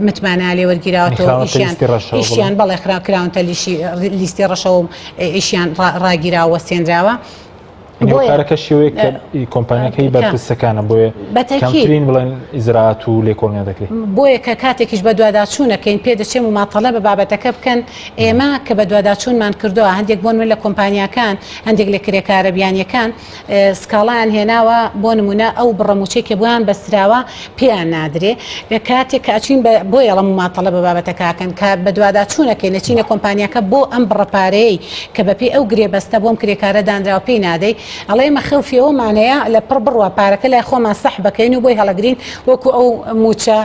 B: متمانە. کارەکانیان لێ وەرگیراوەتەوە ئیشیان ئیشیان بەڵێ خرا کراونتە لیستی ڕەشەوە و ئیشیان ڕاگیراوە وەستێنراوە.
A: هۆکارەکە شێوەیەک کە کۆمپانیەکەی بەرپرسەکانە بۆیە کەمترین بڵێن ئیجرائات و لێکۆڵینەوە دەکرێت.
B: بۆیە کە کاتێکیش بەدواداچوونەکەین پێدەچێ موماتەڵە بە بابەتەکە بکەن ئێمە کە بەدواداچوونمان کردووە هەندێک بۆ نمونە لە کۆمپانیاکان هەندێک لە کرێکارە بیانیەکان سکاڵایان هێناوە بۆ نمونە ئەو بڕە موچەی کە بۆیان بەستراوە پێیان نادرێ کاتێک کە ئەچین بە بۆیە ئەڵێم موماتەڵە بە بابەتەکە ئەکەن کە بەدواداچوونەکەین ئەچینە کۆمپانیاکە بۆ ئەم بڕە پارەیەی کە بەپێی ئەو گرێبەستە بۆم کرێکارە دانراوە پێی نادەی ئەڵێ ئێمە خەوفی ئەوەمان هەیە لە پڕ بڕوا پارەکە لای خۆمان سەحب بکەین و بۆی هەڵەگرین وەکو ئەو موچە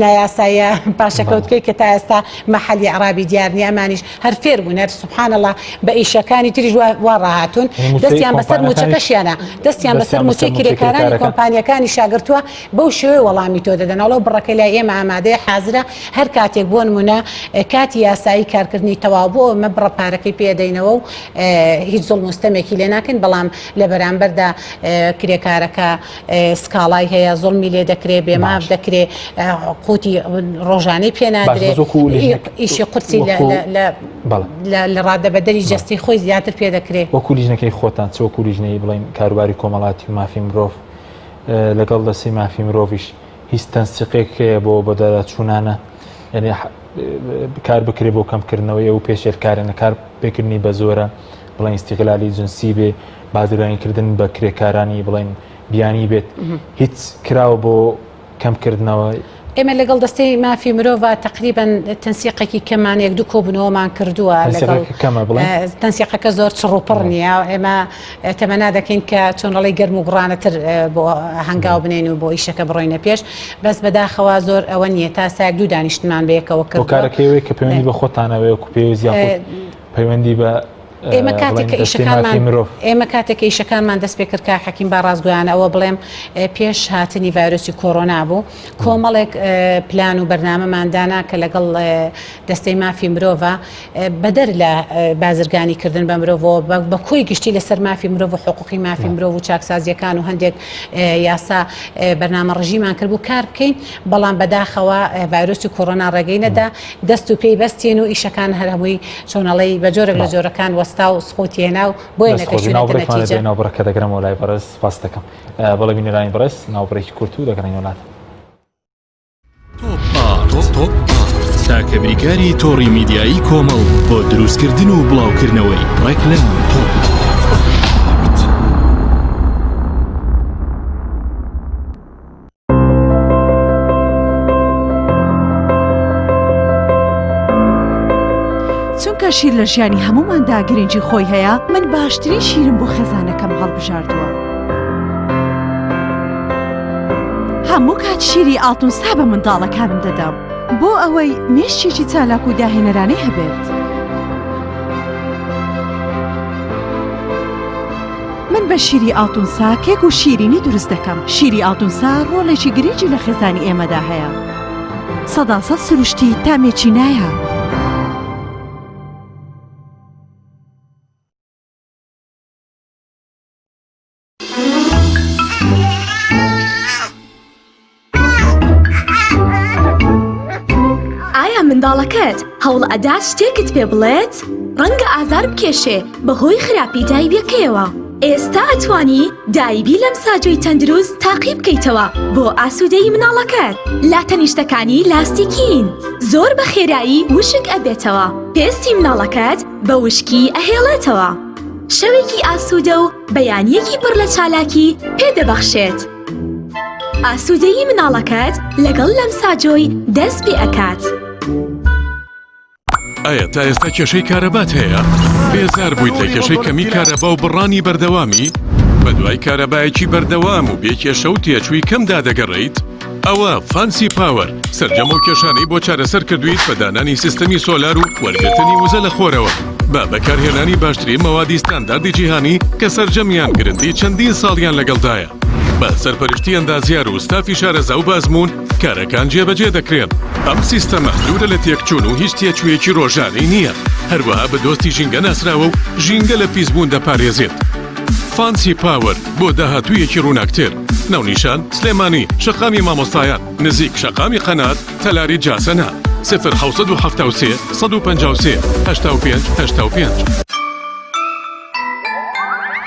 B: نایاساییە پاشەکەوتکەی کە تا ئێستا مەحەلی ئیعرابی دیار نییە ئەمانیش هەر فێر بوون هەر سبحان اللە بە ئیشەکانی تریش وا ڕاهاتوون دەستیان بەسەر موچەکەشیانە دەستیان بەسەر موچەی کرێکارانی کۆمپانیەکانی شاگرتووە بەو شێوەیە وەڵامی تۆ دەدەنەوە بڕەکەی لای ئێمە ئامادەیە حازرە هەر کاتێک بۆ نمونە کاتی یاسایی کارکردنی تەواو بۆ ئەمە بڕە پارەکەی پێدەینەوە و هیچ زوڵم و ستەمێکی لێ ناکەین بەڵام لە بەرامبەردا کرێکارەکە سکاڵای هەیە زوڵمی لێ دەکرێ بێماف دەکرێ قوتی ڕۆژانەی پێ نادرێ ئیشی قورسی لە ڕادەبەدەری جەستی خۆی زیاتر پێ دەکرێ
A: وەکو لیژنەکەی خۆتان چ وەکو لیژنەی بڵێن کاروباری کۆمەڵاتی و مافی مرۆڤ لەگەڵ دەستی مافی مرۆڤیش هیچ تەنسیقێک هەیە بۆ بەدەرەچوونانە یعنی کار بکرێ بۆ کەمکردنەوەی ئەو پێشێلکارانە کار پێکردنی بە زۆرە بڵێن ئیستیغلالی جنسی بێ بازرگانیکردن بە کرێکارانی بڵێن بیانی بێت هیچ کراوە بۆ کەمکردنەوە
B: ئێمە لەگەڵ دەستەی مافی مرۆڤ تقریبا تەنسیقێکی کەمان یەک دوو کۆبوونەوەمان کردووە لەگەڵ تەنسیقەکە زۆر چڕ و پڕ نییە ئێمە تەمەنا دەکەین کە چۆن ڕڵی گەرم و گوڕانەتر بۆ هەنگاو بنێن و بۆ ئیشەکە بڕۆینە پێش بەس بەداخەوە زۆر ئەوە نییە تا ساک دوو دانیشتمان بەیەکەوە
A: کرد کارەکەی کە پەیوەندی بە خۆتانەوەی و پێویست یاخود پەیوەندی بە
B: ئێمە کاتێک کە ئیشەکانمان ئێمە کاتێک کە ئیشەکانمان دەست پێ کرد کاک حەکیم با ڕاستگۆیانە ئەوە بڵێم پێش هاتنی ڤایرۆسی کۆرۆنا بوو کۆمەڵێک پلان و بەرنامەمان دانا کە لەگەڵ دەستەی مافی مرۆڤە بەدەر لە بازرگانی کردن بە مرۆڤەوە بە کۆی گشتی لەسەر مافی مرۆڤ و حقوقی مافی مرۆڤ و چاکسازیەکان و هەندێک یاسا بەرنامە ڕژیمان کرد بوو کار بکەین بەڵام بەداخەوە ڤایرۆسی کۆرۆنا ڕێگەی نەدا دەست و پێی بەستین و ئیشەکان هەر هەمووی چۆنەڵی بە جۆرێک لە جۆرەکان وەستا و سقوتی هێنا و بۆیە نەگەشتوینەتە نەتیجە.
A: ناوبڕەکە دەگرمەوە لای بەڕێز سپاس دەکەم. بەڵێ بینەرانی بەڕێز ناوبڕێکی کورت و دەگەڕێینەوە لاتان.
C: تاکە بریکاری تۆڕی میدیایی کۆمەڵ بۆ دروستکردن و بڵاوکردنەوەی ڕێکلام.
D: چونکە شیر لە ژیانی هەمووماندا گرنگی خۆی هەیە من باشترین شیرم بۆ خێزانەکەم هەڵبژاردووە. هەموو کات شیری ئاڵتونسا بە منداڵەکانم دەدەم بۆ ئەوەی مێشکێکی چالاک و داهێنەرانەی هەبێت. من بە شیری ئاڵتونسا کێک و شیرینی دروست دەکەم. شیری ئاڵتونسا ڕۆڵێکی گرنگی لە خێزانی ئێمەدا هەیە. سەداسەد سروشتی تامێکی نایاب.
E: ئایا منداڵەکەت هەوڵ ئەدات شتێکت پێ بڵێت؟ ڕەنگە ئازار بکێشێ بەهۆی خراپی دایبیەکەیەوە. ئێستا ئەتوانی دایبی لەم ساجۆی تەندروست تاقی بکەیتەوە بۆ ئاسوودەیی مناڵەکەت. لاتەنیشتەکانی لاستیکین زۆر بە خێرایی وشک ئەبێتەوە. پێستی مناڵەکەت بە وشکی ئەهێڵێتەوە. شەوێکی ئاسوودە و بەیانییەکی پڕ لە چالاکی پێ دەبەخشێت. ئاسوودەیی مناڵەکەت لەگەڵ لەمساجۆی دەست پێ ئەکات.
C: ئایا تا ئێستا کێشەی کارەبات هەیە؟ بێزار بوویت لە کێشەی کەمی کارەبا و بڕانی بەردەوامی؟ بەدوای کارەبایەکی بەردەوام و بێ کێشە و تێچووی کەمدا دەگەڕێیت؟ ئەوە فانسی پاوەر سەرجەم ئەو کێشانەی بۆ چارەسەر کردوویت بە دانانی سیستەمی سۆلار و وەرگرتنی وزە لە خۆرەوە بە بەکارهێنانی باشترین مەوادی ستانداردی جیهانی کە سەرجەمیان گرنتی چەندین ساڵیان لەگەڵدایە بە سەرپەرشتی ئەندازیار و ستافی شارەزا و بەئەزموون کارەکان جێبەجێ دەکرێن. ئەم سیستەمە دوورە لە تێکچوون و هیچ تێچوویەکی ڕۆژانەی نییە، هەروەها بە دۆستی ژینگە ناسراوە و ژینگە لە پیسبوون دەپارێزێت. فانسی پاوەر بۆ داهاتوویەکی ڕووناکتر. ناونیشان، سلێمانی، شەقامی مامۆستایان، نزیک شەقامی قەنات، تەلاری جاسەنە. سفر 773 153 85 85.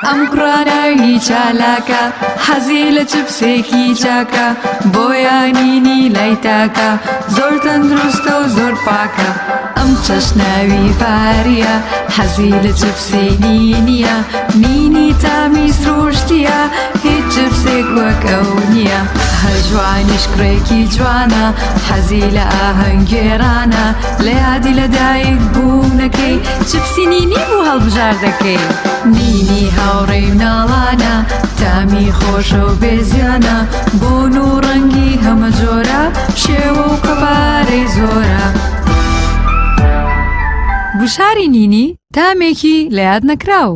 F: ئەم کوڕە ناوی چالاکە حەزی لە چپسێکی چاکە بۆیانینی لای تاکە زۆر تەندروستە و زۆر پاکە ئەم چەشناوی فاریە حەزی لە چپسی نینیە نینی تامی سروشتیە هیچ چپسێک وەک ئەو نییە هەژوانیش کوڕێکی جوانە حەزی لە ئاهەنگگێڕانە لە یادی لەدایک بوونەکەی چپسی نینی بوو هەڵبژاردەکەی. نینی هاوڕێی مناڵانە تامی خۆشە و بێزیانە بۆن و ڕەنگی هەمە جۆرە شێوە و قەبارەی زۆرە. گوشاری نینی تامێکی لە یاد نەکراو.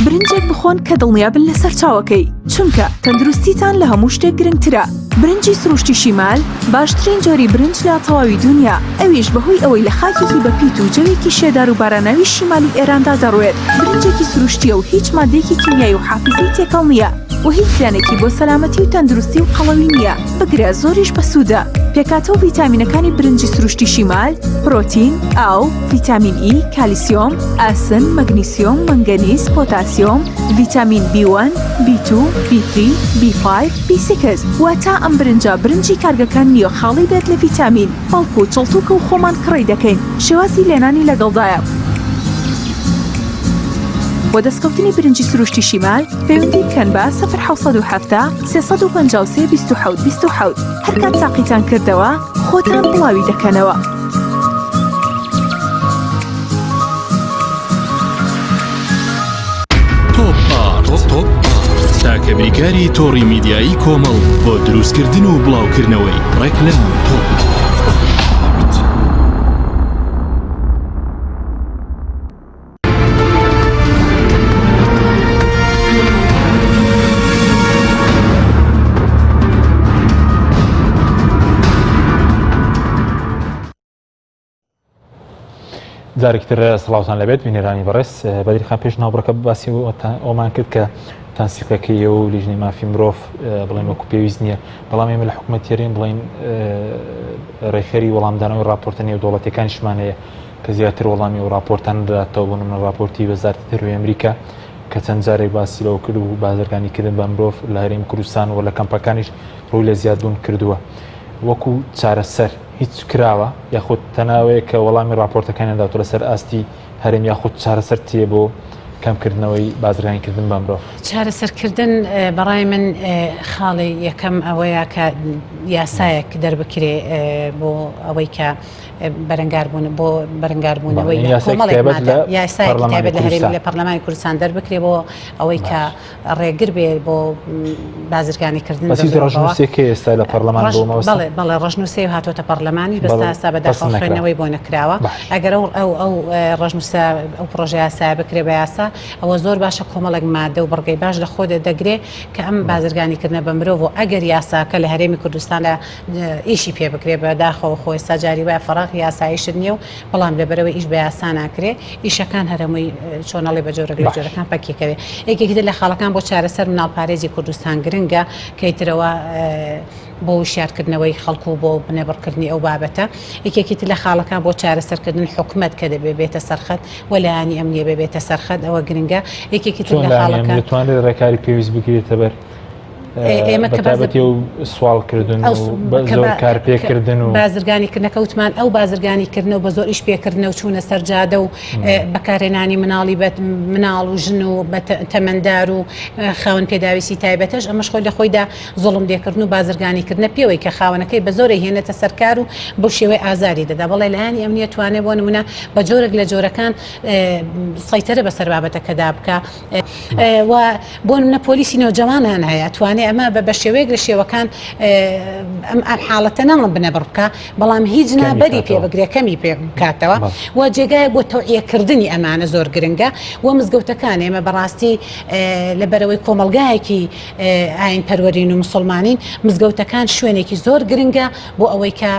G: برنجێک بخۆن کە دڵنیابن لە سەرچاوەکەی، چونکە تەندروستیتان لە هەموو شتێک گرنگترە. برنجی سروشتی شیمال باشترین جۆری برنج لە تەواوی دونیا، ئەویش بەهۆی ئەوەی لە خاکێکی بەپیت و جەوێکی شێدار و باراناوی شیمالی ئێراندا دەڕوێت، برنجێکی سروشتییە و هیچ ماددەیەکی کیمیایی و حافیزەی تێکەڵ نییە و هیچ زیانێکی بۆ سەلامەتی و تەندروستی و قەڵەوی نییە، بگرە زۆریش بەسوودە. پێکهاتە و ڤیتامینەکانی برنجی سروشتی شیمال، پرۆتین، ئاو، ڤیتامین ئی، کالیسیۆم، ئاسن، مەگنیسیۆم، مەنگەنیز، پۆتاسیۆم، ڤیتامین بی وەن، بی تو، بی تری، بی فایڤ، بی سیکس، واتە ئەم برنجە برنجی کارگەکان نییە خاڵی بێت لە ڤیتامین، بەڵکو چڵتوکە و خۆمان کڕی دەکەین، شێوازی لێنانی لەگەڵدایە. بۆ دەستکەوتنی برنجی سروشتی شیمال پەیوەندی بکەن بە، سفر 770 353 27 27، هەرکات تاقیتان کردەوە خۆتان بڵاوی دەکەنەوە.
C: تۆپ ئارت تۆپ ئارت تاکە بریکاری تۆڕی میدیایی کۆمەڵ بۆ دروستکردن و بڵاوکردنەوەی ڕێکلام تۆپ ئارت.
A: جارێکی تر سڵاوتان لەبێت بینەرانی بەڕێز بەدریخان پێش ناوبڕەکە باسی ئەومان کرد کە تەنسیقەکەی و لیژنەی مافی مرۆڤ بڵێن وەکو پێویست نییە بەڵام ئێمە لە حکوومەت تێرین بڵین ڕێکخەری وەڵامدانەوەی راپۆرتە نێودەوڵەتەکانیشمان هەیە کە زیاتر وەڵامی و راپۆرتان دەداتەوە بۆ نمونە راپۆرتی وەزارەتی دەرەوەی ئەمریکا کە چەند جارێک باسی لەوە کرد و بازرگانیکردن بە مرۆڤ لە هەرێمی کوردستان و لە کەمپەکانیش ڕووی لە زیادبوون کردووە وەکو چارەسەر هیچ کراوە یاخود تەناوەیە کە وەڵامی راپۆرتەکانیان داوتە لەسەر ئاستی هەرێم یاخود چارەسەر چییە بۆ کەمکردنەوەی بازرگانیکردن بە مرۆڤ؟
B: چارەسەرکردن بەڕای من خاڵی یەکەم ئەوەیە کە یاسایەک دەربکرێ بۆ ئەوەی کە بەرەنگاربوون بۆ بەرەنگاربوونەوەی کۆمەڵێک مادە یاسایەکی تایبەت لە هەرێم لە پەرلەمانی کوردستان دەربکرێ بۆ ئەوەی کە ڕێگر بێ بۆ بازرگانی کردن
A: بە مرۆڤەوە. ڕەشنووسێک هەیە ئێستا لە پەرلەمان بۆ مەبەستە؟
B: بەڵێ بەڵێ ڕەشنووسێ هاتۆتە پەرلەمانیش بەس تا ئێستا بەداخەوە خوێندنەوەی بۆ نەکراوە. ئەگەر ئەو ئەو ئەو ڕەشنووسە ئەو پڕۆژە یاسایە بکرێ بە یاسا ئەوە زۆر باشە کۆمەڵێک مادە و بڕگەی باش لە خۆ دەگرێ کە ئەم بازرگانی کردنە بە مرۆڤ و ئەگەر یاساکە لە هەرێمی کوردستاندا ئیشی پێ بکرێ بە داخەوە خۆ ئێستا جاری وایە فەراغی یاساییشت نییە و بەڵام لەبەرئەوەی ئیش بە یاسا ناکرێ ئیشەکان هەر هەمووی چۆنەڵێ بە جۆرێک لە جۆرەکان پەکیکەوێ یەکێکی تر لە خاڵەکان بۆ چارەسەر مناڵپارێزی کوردستان گرنگە کە ئیترەوە بۆ وشیارکردنەوەی خەڵک و بۆ بنەبڕکردنی ئەو بابەتە یەکێکی تر لە خاڵەکان بۆ چارەسەرکردن حکومەت کە دەبێ بێتە سەرخەت و لایەنی ئەمنیە بێ بێتە سەرخەت ئەوە گرنگە یەکێکی تر لە خاڵەکان
A: دەتوانێت ڕێکاری پێویست بگرێتە بەر
B: ئێمە کە
A: بەتایبەتی و سواڵکردن و زۆر کارپێکردن و
B: بازرگانیکردنەکە وتمان ئەو بازرگانیکردنە و بە زۆر ئیش پێکردنە و چوونە سەر جادە و بەکارهێنانی مناڵی بە مناڵ و ژن و بە تەمەندار و خاوەن پێداویستی تایبەتەش ئەمەش خۆی لە خۆیدا زوڵم لێکردن و بازرگانیکردنە پێوەی کە خاوەنەکەی بە زۆرێ هێنێتە سەر کار و بەو شێوەی ئازاری دەدا بەڵێ لایەنی ئەمنیە توانێ بۆ نمونە بە جۆرێک لە جۆرەکان سەیتەرە بەسەر بابەتەکەدا بکا و بۆ نمونە پۆلیسی نەوجەوانان هەیە توانێ ئەمە بە بە شێوەیەک لە شێوەکان ئەم ئەم حاڵەتە ناڵم بنەبڕ بکە بەڵام هیچ نابەری پێ بگرێ کەمی پێ بکاتەوە و جێگای بۆ تەوعیەکردنی ئەمانە زۆر گرنگە و مزگەوتەکان ئێمە بەڕاستی لەبەرەوەی کۆمەڵگایەکی ئاین پەروەرین و مسلمانین مزگەوتەکان شوێنێکی زۆر گرنگە بۆ ئەوەی کە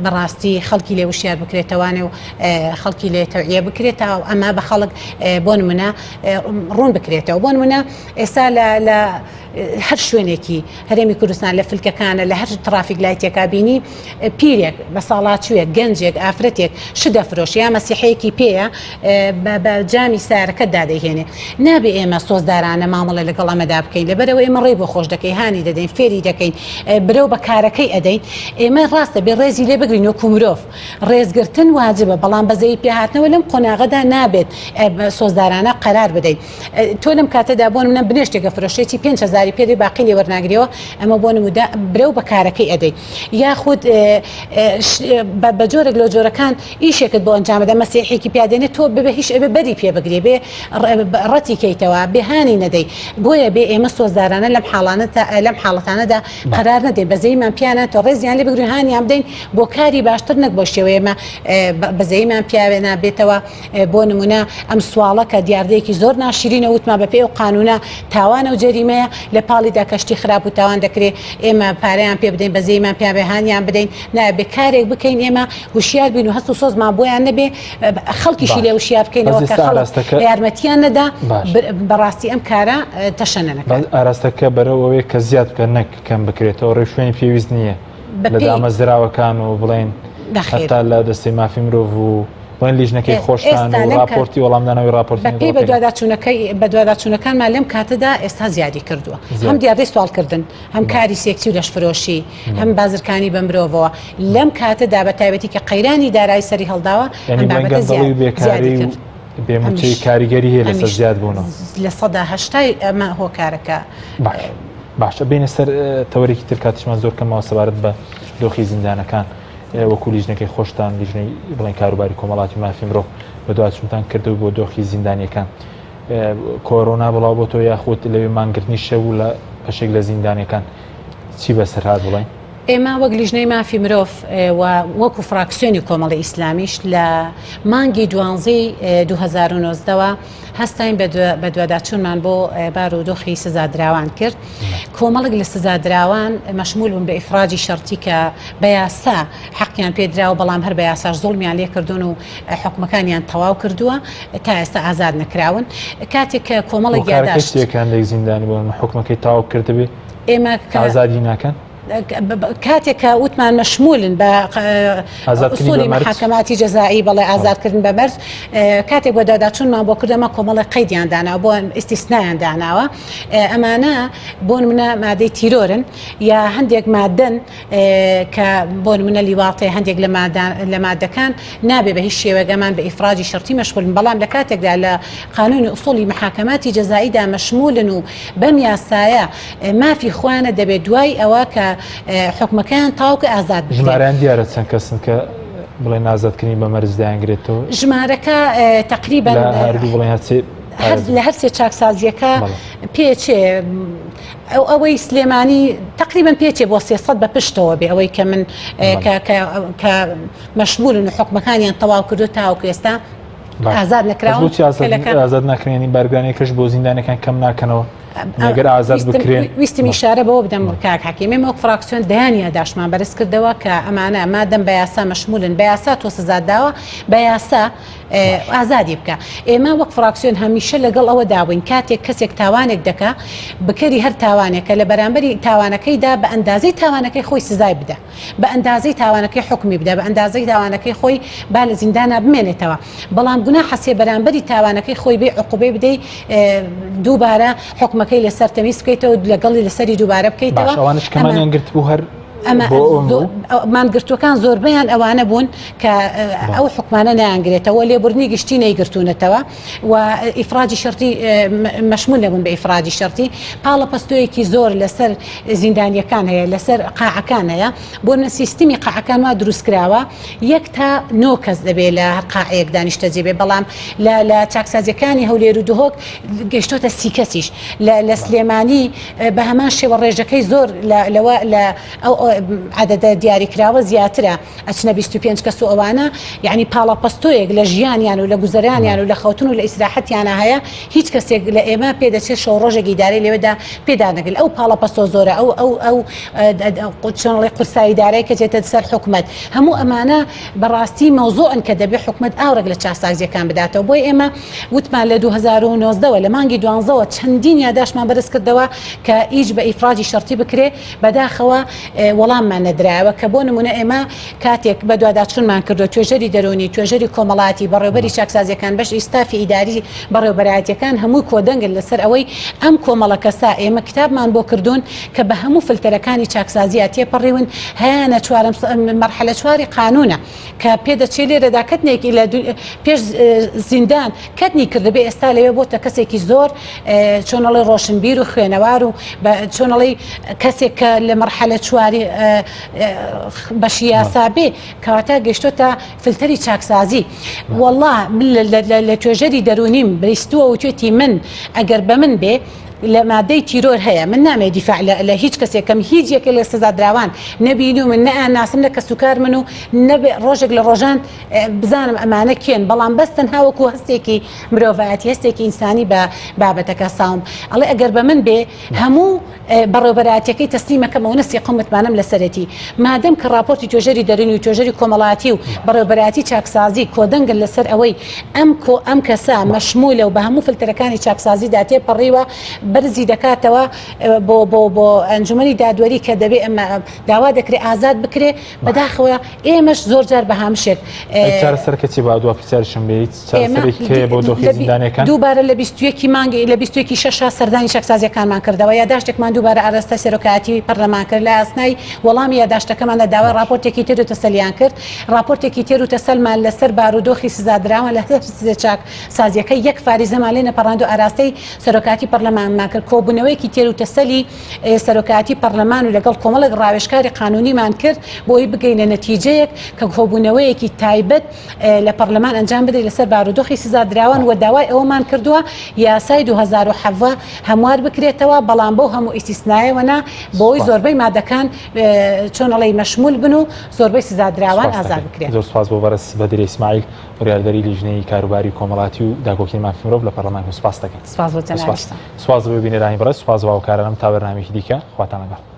B: بەڕاستی خەڵکی لێ وشیار بکرێتەوانێ و خەڵکی لێ تەوعیە بکرێت تا ئەمە بە خەڵک بۆ نمونە ڕوون بکرێتەوە بۆ نمونە ئێستا لە لە. هەر شوێنێکی هەرێمی کوردستان لە فلکەکانە لە هەر ترافیک لایتێکا بینی پیرێک بە ساڵاچووێک گەنجێک ئافرەتێک شت دەفرۆشێ یا مەسیحەیەکی پێیە بە جامی سارەکەت دادەیهێنێ نابێ ئێمە سۆزدارانە مامەڵە لەگەڵ ئەمەدا بکەین لەبەرەوە ئێمە ڕێی بۆ خۆش دەکەین هانی دەدەین فێری دەکەین برەو بە کارەکەی ئەدەین ئێمە ڕاستە بێ ڕێزی لێ بگرین وەکو مرۆڤ ڕێزگرتن واجبە بەڵام بەزەیی پێهاتنەوە لەم قۆناغەدا نابێت سۆزدارانە قەرار بدەین تۆ لەم کاتەدا بۆ نمونە بنێشتێک ئەفرۆشێتی پێنج هەزاری پێ دەی باقی لێ وەرناگریەوە ئەمە بۆ نمودە برەو بە کارەکەی ئەدەی یاخود بە جۆرێک لە جۆرەکان ئیشێکت بۆ ئەنجامەدە مەسیحێکی پیادێنێت تۆ ببێ هیچ ئەبێ بەری پێ بگرێ بێ ڕەتی کەیتەوە بێهانی نەدەی بۆیە بێ ئێمە سۆزدارانە لەم حاڵانە لەم حاڵەتانەدا قەرار نەدەین بەزەیمان پیانە تۆ ڕێزیان لێ بگرین هانیان بدەین بۆ کاری باشتر نەک بۆ شێوەیەمە بەزەیمان پیاوێ نابێتەوە بۆ نمونە ئەم سواڵە کە دیاردەیەکی زۆر ناشرینە وتمان بەپێی ئەو قانونە تاوانە و جەریمەیە لە پاڵیدا کە شتی خراپ و تاوان دەکرێ ئێمە پارەیان پێ بدەین بەزەیمان پیا بێ هانیان بدەین نابێ کارێک بکەین ئێمە هوشیار بین و هەست و سۆزمان بۆیان نەبێ خەڵکیشی لێ وشیار بکەینەوە کە خەڵک یارمەتیان نەدا بەڕاستی ئەم کارە تەشەنە نەکات.
A: ئاراستەکە بەرەو ئەوەیە کە زیاد بکەن نەک کەم بکرێتەوە ڕێوشوێنی پێویست نییە لە دامەزراوەکان و بڵێن هەتا لە دەستەی مافی مرۆڤ و بڵێن لیژنەکەی خۆشتان و ڕاپۆرتی وەڵامدانەوەی ڕاپۆرتی
B: بەپێی بەدواداچوونەکەی بەدواداچوونەکانمان لەم کاتەدا ئێستا زیادی کردووە هەم دیاردەی سواڵکردن هەم کاری سێکسی و لەشفرۆشی هەم بازرکانی بە مرۆڤەوە لەم کاتەدا بە تایبەتی کە قەیرانی دارایی سەری هەڵداوە
A: ئەم بابەتە زیادی کرد. بێموچەی کاریگەری هەیە لەسەر زیاد بوونەوە
B: 80% ئەمە هۆکارەکە
A: باش باشە بینە سەر تەوەرێکی تر کاتیشمان زۆر کەمەوە سەبارەت بە دۆخی زیندانەکان وەکو لیژنەکەی خۆشتان لیژنەی بڵێن کاروباری کۆمەڵاتی مافی مرۆڤ بەدواچونتان کردو بۆ دۆخی زیندانیەکان کۆرۆنا بڵاو بۆ تۆ یاخود لەوێ مانگرتنی شەو لە بەشێک لە زیندانەکان چی بەسەر هات بڵێن؟
B: ئێمە وەک لیژنەی مافی مرۆڤ و وەکو فراکسیۆنی کۆمەڵی ئیسلامیش لە مانگی دوانزەی 2019ەوە هەستاین بە دواداچوونمان بۆ بار و دۆخی سزادراوان کرد. کۆمەڵێک لە سزادراوان مەشمول بوون بە ئیفراجی شەرتی کە بە یاسا حەقیان پێدراوە بەڵام هەر بە یاساش زوڵمیان لێکردوون و حکومەکانیان تەواو کردووە تا ئێستا ئازاد نەکراون کاتێک کە کۆمەڵێک یاداشت
A: هەندێک زیندانی بۆ حکومەکەی تەواو کردبێ
B: ئێمە
A: ئازادی ناکەن
B: کاتێک کە وتمان مەشمولن بە ئوسولی محاکماتی جەزایی بەڵێ ئازادکردن بە مەرج کاتێک بۆ داداچوونمان بۆ کردەمە کۆمەڵی قەیدیان داناوە بۆ ئیستیسنایان داناوە ئەمانە بۆ نمونە مادەی تیرۆرن یا هەندێک مادەن کە بۆ نمونە لیواڵتێ هەندێک لە مادەکان نابێ بە هیچ شێوەیەک ئەمان بە ئیفراجی شەرتی مەشغولن بەڵام لە کاتێکدا لە قانونی ئوسولی محاکماتی جەزائیدا مەشمولن و بەم یاسایە مافی خۆیانە دەبێت دوای ئەوە کە حکومەکەیان تاو کە ئازاد بکرێن.
A: ژمارەیان دیارە چەند کەسن کە بڵێن ئازادکردنی بە مەرج دەیانگرێتەوە؟
B: ژمارەکە تەقریبەن
A: لە هەردوو بڵێن هەرچی
B: لە هەرسێ چاکسازیەکە پێچێ ئەو ئەوەی سلێمانی تقریبا پێچێ بۆ 300 بە پشتەوە بێ ئەوەی کە من کە مەشمولن و حکومەکانیان تەواو کردو تاوەکو ئێستا ئازاد نەکراون
A: ئازاد ناکرێنی بارگرانیەکەش بۆ زیندانەکان کەم ناکەنەوە ئەگەر ئازاد بکرێن
B: ویستم ئیشارە بەوە بدەم کاک حەکیم ئێمە وەک فراکسیۆن دەیان یاداشتمان بەرز کردەوە کە ئەمانە مادەم بە یاسا مەشمولن بە یاسا تۆ سزات داوە بە یاسا ئازادی بکە ئێمە وەک فراکسیۆن هەمیشە لەگەڵ ئەوە دابووین کاتێک کەسێک تاوانێک دەکا بکەری هەر تاوانێکە لە بەرامبەری تاوانەکەیدا بە ئەندازەی تاوانەکەی خۆی سزای بدە بە ئەندازەی تاوانەکەی حوکمی بدە، بە ئەندازەی تاوانەکەی خۆی با لە زیندانا بمێنێتەوە، بەڵام گوناحە سێ بەرامبەری تاوانەکەی خۆی بێی عقوبەی بدەی دووبارە حوکمەکەی لەسەر تەمیز بکەیتەوە لەگەڵی لەسەری دووبارە بکەیتەوە.
A: باشە ئەوانەش کە مانیان گرتبوو هەر
B: ئەمە مانگرتووەکان زۆربەیان ئەوانە بوون کە ئەو حکمانە نایانگرێتەوە لێبوردنی گشتی نەیگرتوونەتەوە و ئیفراجی شەرتی مەشمول نەبوون بە ئیفراجی شەرتی پاڵە پەستۆیەکی زۆر لەسەر زیندانیەکان هەیە لەسەر قاعەکان هەیە بۆ نە سیستمی قاعەکان وا دروست کراوە یەک تا نۆ کەس دەبێ لە هەر قاعەیەکدا نیشتەجێ بێ بەڵام لە لە چاکسازیەکانی هەولێر و دهۆک گەیشتۆتە سی کەسیش لە لە سلێمانی بە هەمان شێوە ڕێژەکەی زۆر لە لەوە لە ئەو. عەدەدە دیاریکراوە زیاترە ئەچنە 25 کەس و ئەوانە یعنی پاڵەپەستۆیەک لە ژیانیان و لە گوزەرانیان و لە خەوتن و لە ئیسراحەتیانە هەیە هیچ کەسێک لە ئێمە پێدەچێت شەو ڕۆژێک ئیدارەی لەوێدا پێدا نەگل ئەو پاڵەپەستۆ زۆرە ئەو ئەو ئەو چۆنڵی قورسایی دارای کە چێتە سەر حکومەت هەموو ئەمانە بەڕاستی مەوزوعن کە دەبێ حکومەت ئاوڕێک لە چاکسازیەکان بداتەوە بۆی ئێمە وتمان لە 2019ەوە لە مانگی دوانزەوە چەندین یاداشمان بەرز کردەوە کە ئیش بە ئیفراجی شەرتی بکرێ بەداخەوە وەڵاممان نەدرایەوە کە بۆ نمونە ئێمە کاتێک بەدواداچوونمان کردو توێژەری دەرونی توێژەری کۆمەڵاتی بەڕێوبەری چاکسازیەکان بەش ستافی ئیداری بەڕێوبەرایەتیەکان هەمووی کۆدەنگن لەسەر ئەوەی ئەم کۆمەڵە کەسە ئێمە کتابمان بۆ کردوون کە بە هەموو فلتەرەکانی چاکسازییا تێپەڕیون هەیانە چوارەم مەرحەلە چواری قانونە کە پێدەچێ لێرەدا کەتنێکی لە پێش زیندان کەتنی کردبێ ئێستا لەوێ بۆتە کەسێکی زۆر چۆنەڵی ڕۆشنبیر و خوێنەوار و چۆنەڵی کەسێک کە لە مەرحەلە چواری بەشی یاسا بێ کەواتە گەشتۆتە فلتەری چاکسازی والله من لە توێژەری دەرونیم بیستووە وتێتی من ئەگەر بە من بێ لە مادەی تیرۆر هەیە من نامێ دیفاع لە هیچ کەسێکم هیچ یەکێ لە سزادراوان نەبینو من نەئاناسم لە کەسوکار من و نەبێ ڕۆژێک لە ڕۆژان بزانم ئەمانە کێن بەڵام بەس تەنها وەکو هەستێکی مرۆڤایەتی هەستێکی ئینسانی بە بابەتەکە ساوم ئەڵێ ئەگەر بە من بێ هەموو بەڕێوبەرایەتیەکەی تەسلیمەکەمەوە نە سیقە و متمانەم لەسەرێتی مادەم کە ڕاپۆرتی توێژەری دەرونی و توێژەری کۆمەڵایەتی و بەڕێوبەرایەتی چاکسازی کۆدەنگن لەسەر ئەوەی ئەم کۆ ئەم کەسە مەشمولە و بە هەموو فلتەرەکانی چاکسازیدا تێپەڕیوە بەرزی دەکاتەوە بۆ بۆ بۆ ئەنجومەنی دادوەری کە دەبێ ئەمە داوا دەکرێ ئازاد بکرێ بەداخەوە ئێمەش زۆر جار بە هامشێک
A: چارەسەرەکە چی با دوا پرسیارشم بێت چارەسەرێکی هەیە بۆ دۆخی زیندانیەکان؟
B: دووبارە لە 21 مانگی لە 21 شەشا سەردانی چاکسازیەکانمان کردەوە یاداشتێکمان دووبارە ئاراستەی سەرۆکایەتی پەرلەمان کرد لە ئاسنای وەڵامی یاداشتەکەماندا داوای ڕاپۆرتێکی تێر و تەسەلیان کرد ڕاپۆرتێکی تێر و تەسەلمان لەسەر بارودۆخی سزادراوان لە هەر سێ چاکسازیەکە یەک فاریزەمان لێ نەپەڕاند و ئاراستەی سەرۆکایەتی پەرلەمانمان کرد کۆبوونەوەیەکی تێر و تەسەلی سەرۆکایەتی پەرلەمان و لەگەڵ کۆمەڵێک ڕاوێژکاری قانونیمان کرد بۆی بگەینە نەتیجەیەک کە کۆبوونەوەیەکی تایبەت لە پەرلەمان ئەنجام بدرێت لەسەر بارودۆخی سزادراوان و داوای ئەوەمان کردووە یاسای 2017 هەموار بکرێتەوە بەڵام بەو هەموو ئیستیسنایەوە نا بۆی زۆربەی مادەکان چۆنەڵی مەشمول بن و زۆربەی سزادراوان ئازاد بکرێن.
A: زۆر سوپاس بۆ بەڕێز بەدرێ ئیسماعیل بڕیاردەری لیژنەی کاروباری کۆمەڵاتی و داکۆکی مافی مرۆڤ لە پەرلەمان سوپاس دەکەین.
B: سوپاس بۆ جەنابیشتان.
A: سوپاس بۆ بینەرانی بەڕێز سوپاس بۆ هاوکارانم تا بەرنامەیەکی دیکە خواتان لەگەڵ.